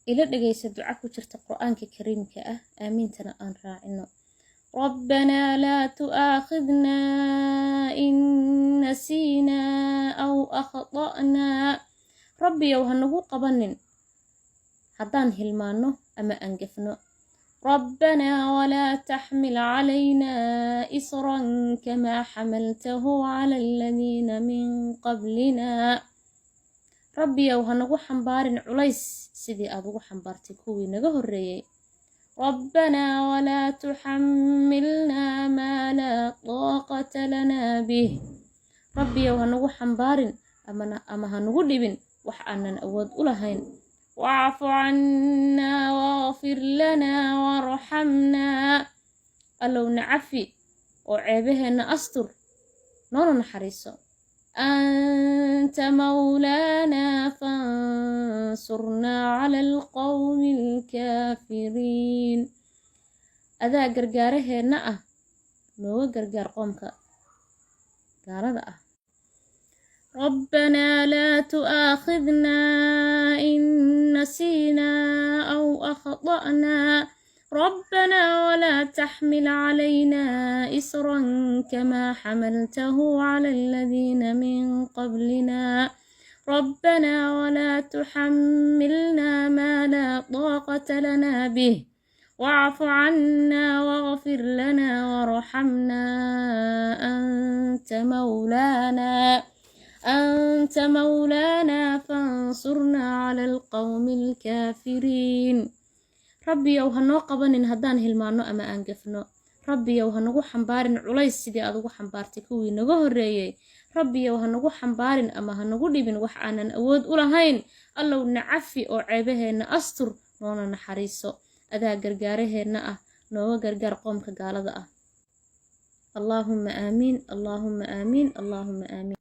Ila dhegaysa duca ku jirta Qur-aanka Kariimka ah, aamiintana aan raacino. ربنا لا تؤاخذنا إن نسينا أو أخطأنا. Rabbiyow, ha nagu qabanin haddaan hilmaanno ama aan gefno. ربنا ولا تحمل علينا إصرا كما حملته على الذين من قبلنا. Rabbiyow, ha nagu xambaarin culays sidii aad ugu xambaartay kuwii naga horreeyey. ربنا ولا تحملنا ما لا طاقة لنا به. Rabbiyow, ha nagu xambaarin ama ha nagu dhibin wax aanan awood u lahayn. واعف عنا واغفر لنا وارحمنا. Allow, na cafi oo ceebaheenna astur, noona naxariiso. أنت مولانا فانصرنا على القوم الكافرين. Adaa gargaaraheenna ah, nooga gargaar qoomka gaalada ah. ربنا لا تؤاخذنا إن نسينا أو أخطأنا. ربنا ولا تحمل علينا إصرا كما حملته على الذين من قبلنا. ربنا ولا تحملنا ما لا طاقة لنا به. واعف عنا واغفر لنا وارحمنا. أنت مولانا، أنت مولانا فانصرنا على القوم الكافرين. Rabbiyow, ha noo qabanin haddaan hilmaanno ama aan gafno. Rabbiyow, ha nagu xambaarin culays sidii aad ugu xambaartay kuwii naga horreeyey. Rabbiyow, ha nagu xambaarin ama ha nagu dhibin wax aanan awood u lahayn. Allow, na cafi oo ceebaheenna astur, noona naxariiso. Adaa gargaaraheenna ah, nooga gargaar qoomka gaalada ah. Allaahumma aamiin, allaahumma aamiin, allaahumma aamiin.